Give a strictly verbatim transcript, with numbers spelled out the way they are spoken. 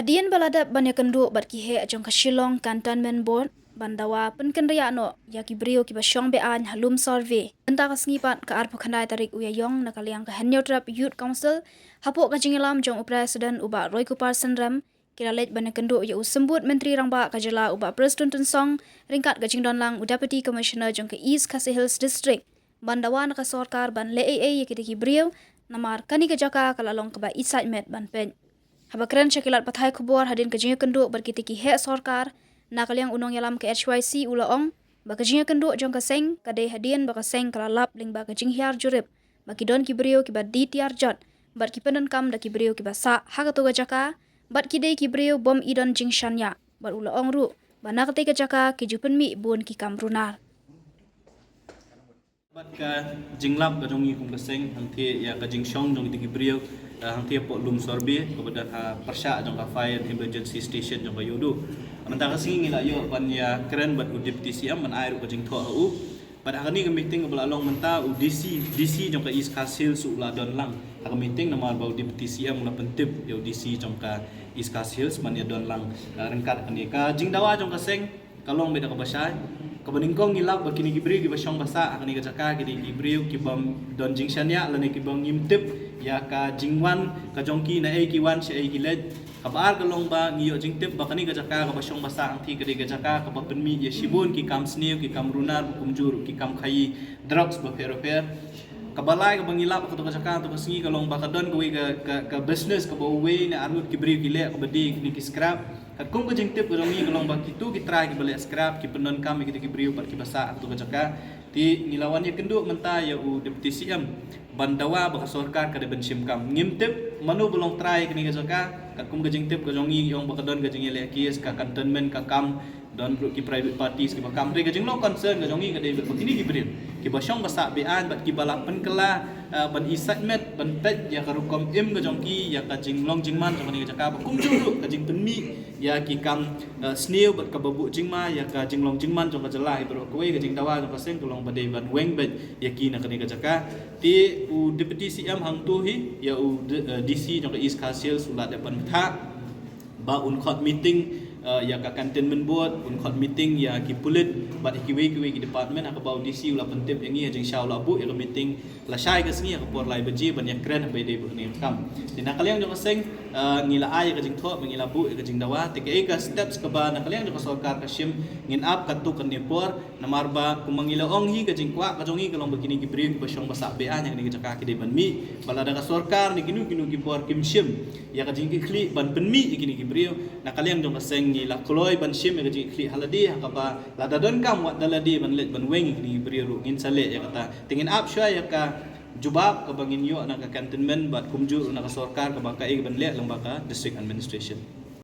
Hadien ba la dep ban ïakynduh bad ki heh jong ka Shillong Cantonment Board ban dawa pynkynriah noh ïa ki briew kiba shong be-aiñ ha Lumsorbe, mynta ka sngi pat ka arphew khyndai tarik u Ïaïong na ka liang ka Hynñiewtrep Youth Council, hapoh ka jingïalam jong u President u Bah Roykupar Synrem, ki la leit ban ïakynduh ïa u Symbud Myntri Rangbah ka jylla u Bah Prestone Tynsong, ryngkat ka jingdon lang u Deputy Commissioner jong ka East Khasi Hills District, ban dawa na ka sorkar ban leh ei ei ïa kita ki briew, namar kane ka jaka ka la long kaba isaitmet ban peit. Haba kren sha ki lad pathai khubor hadien ka jingïakynduh bad kita ki heh sorkar, na ka liang u nongïalam ka H Y C u la ong ba ka jingïakynduh jong ka seng ka dei hadien ba ka seng ka la lap lyngba ka jinghiar jurip ba ki don ki briew kiba die tiar jot bad ki pyndonkam da ki briew kiba sah ha kato ka jaka, bad ki dei ki briew bym i don jingshaniah, bad u la ong ruh ba na katei ka jaka ki ju pynmih bun ki kam runar. Bad ka jinglap ka jong ngi kum ka seng hangthie ïa ka jingshong jong kita ki briew, eh, hangthie hapoh Lumsorbe kaba don ha pyrshah jong ka Fire and Emergency Station jong ka Ïewduh. Mynta ka sngi ngi la ïoh ban ïakren bad u Deputy C M ban ai ruh ka jingthoh ha u. Bad ha kane ka meeting kaba la long mynta, u D C, D C jong ka East Khasi Hills u la don lang ha ka meeting, namar ba u Deputy C M u la pyntip ïa u D C jong ka East Khasi Hills ban ïadon lang, eh, ryngkat kane. Ka jingdawa jong ka seng ka long beit da kaba shai, kaba nyngkong ngi lap ba kine ki briew kiba shong ba sah ha kane ka jaka ki dei ki briew kibym don jingshaniah lane kiba ngim tip ïa ka jingwan ka jong ki, naei ki wan shaei ki leit. Kaba ar ka long ba ngi ïoh jingtip ba kane ka jaka kaba shong ba sah hangthie ka dei ka jaka kaba pynmih ïa shibun ki kam sniew, ki kam runar, ba kumjuh ruh ki kam khaïi drugs bapher bapher. Kaba lai kaba ngi lap ha kato ka jaka, kato ka sngi ka long ba ka don kawei ka, ka, ka business kaba uwei ne arngut ki briew ki leh kaba die kine ki scrap. Katkum ka jingtip ka jong ngi ka long ba kito ki trai kiba leh scrap ki pyndonkam ïa kita ki briew bad kiba sah ha kato ka jaka. Te ngi la wan ïakynduh mynta ïa u Deputy C M ban dawa ba ka sorkar ka dei ban shim kam. Ngim tip mano ba long trai ïa kane ka jaka, katkum ka jingtip ka jong ngi ong ba ka don ka jingïaleh case, ka cantonment ka kam, don ruh ki private parties kiba kam. Te ka jinglong concern ka jong ngi ka dei ba kine ki briew kiba shong ba sah be-aiñ bad kiba la pynkylla, eh, ban isaitmet ban peit ïa ka rukom im ka jong ki, ïa ka jinglong jingman jong kane ka jaka, ba kumjuh ruh ka jingpynmih ïa ki kam, eh, sniew bad kaba buh jingma ïa ka jinglong jingman jong ka jylla. Hi baroh kawei ka jingdawa jong ka seng ka long ba dei ban weng beit ïa ki na kane ka jaka. Te u Deputy C M hangto hi ïa u D-, eh, D C jong ka East Khasi Hills u la dep ban bthah ba un khot meeting, eh, ïa ka cantonment board, un khot meeting ïa ki pulit bad ïa kiwei kiwei ki department, ha kaba u D C u la pyntip ïa ngi ha jingshisha u la buh ïa ka meeting lashai ka sngi ha ka por lai baje ban ïakren haba ïadei bad kane ka kam. Te na ka liang jong ka seng, eh, ngi la ai ïa ka jingthoh ba ngi la buh ïa ka jingdawa. Te kaei ka steps kaba na ka liang jong ka sorkar ka shim, ngin ap katto katne por. Namar ba kumba ngi la ong hi, ka jingkwah ka jong ngi ka long ba kine ki briew kiba shong ba sah be-aiñ ha kane ka jaka ki dei ban mih. Ba lada ka sorkar ne kino kino ki bor kim shim ïa ka jingkitkhlieh ban pynmih ïa kine ki briew, na ka liang jong ka seng ngi la kloi ban shim ïa ka jingkitkhlieh ha lade, ha kaba lada donkam wat da lade ban leit ban weng ïa kine ki briew ruh ngin sa leh ïa kata. Te ngin ap shuwa ïa ka jubab kaba ngin ïoh na ka cantonment bad kumjuh ruh na ka sorkar kaba kaei kaban leh lyngba ka district administration.